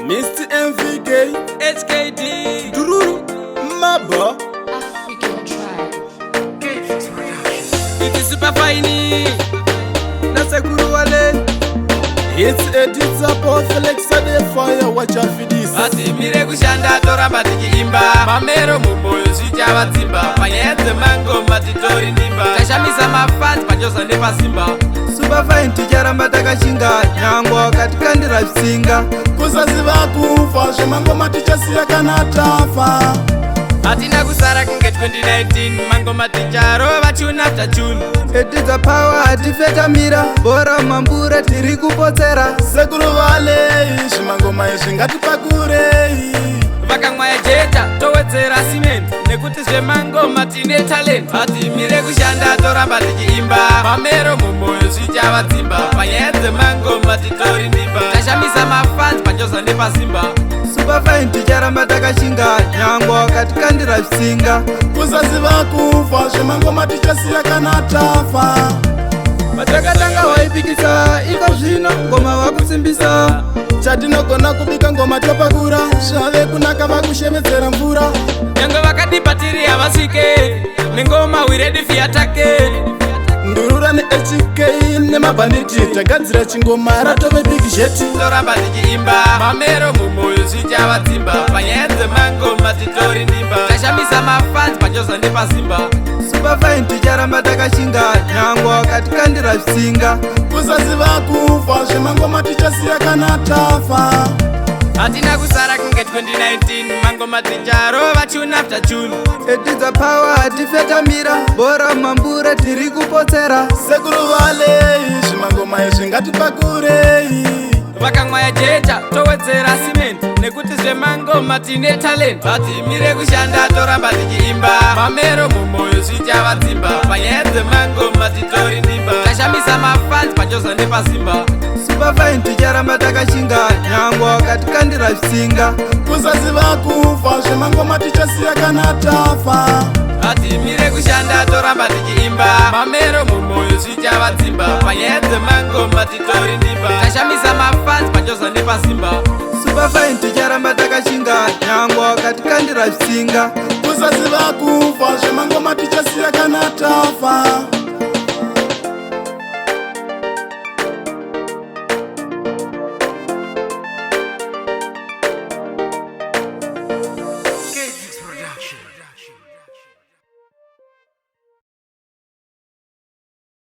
Mr MVK, HKD. Dururu, Mabo. African Tribe. It is super fine. Nasekuru wale. It's Editsapo Felix the fire, watch out for this. Hatimire kushanda, toramba tichiimba. Mamero mumoyo zvichavatsimba. Panyaya dzemangoma titori ndimba. Tashamisa mafans paJoza nepaSimba. Superfine, ticharamba takashinga nyangwa wakatikandira zvitsinga. Kusaziva kufa, zvemangoma tichasiya kana tafa. Hatina kusara kunge 2019, mangoma ticharova tune after tune. Edidza power, hatifetamira bhora mambure tiri kupotsera. Sekuru valei, zvimangoma izvi ngatipakurei. Vakamwaya jecha, towedzera cement, nekuti zvemangoma tine talent. Hatimire kushanda, toramba tichiimba. Mamero mumoyo zvichavatsimba. Panyaya dzemangoma titori ndimba. Tashamisa mafans paJoza nepaSimba. Superfine, ticharamba takashinga nyangwa wakatikandira zvitsinga. Kusaziva kufa, zvemangoma tichasiya kana tafa. Patakatanga waipikisa, iko zvino ngoma vakusimbisa. Chatinogona kubika ngoma topakura, zvave kunaka vakushevedzera mvura. Nyange vakadipatiri havasvike nengoma, we ready for attack. Ndurura neHK nemabhanditi, tagadzira chingoma ratove big jet. Toramba tichiimba. Mamero mumoyo zvichavatsimba. Panyaya dzemangoma titori ndimba. Tashamisa mafans paJoza nepaSimba. Superfine, ticharamba takashinga nyangwa wakatikandira zvitsinga. Kusaziva kufa, zvemangoma tichasiya kana tafa. Hatina kusara kunge 2019, mangoma ticharova tune after tune. Edidza power, hatifetamira bhora mambure tiri kupotsera. Sekuru valei, zvimangoma izvi ngatipakurei. Vakamwaya jecha, towedzera cement, nekuti zvemangoma tine talent. Hatimire kushanda, toramba tichiimba. Mamero mumoyo zvichavatsimba. Panyaya dzemangoma titori ndimba. Tashamisa mafans paJoza nepaSimba. Superfine, ticharamba takashinga nyangwa wakatikandira zvitsinga. Kusaziva kufa, zvemangoma tichasiya kana tafa. Hatimire kushanda, toramba tichiimba. Mamero mumoyo zvichavatsimba. Panyaya dzemangoma titori ndimba. Tashamisa mafans paJoza nepaSimba. Superfine, ticharamba takashinga nyangwa wakatikandira zvitsinga. Kusaziva kufa, zvemangoma tichasiya kana tafa.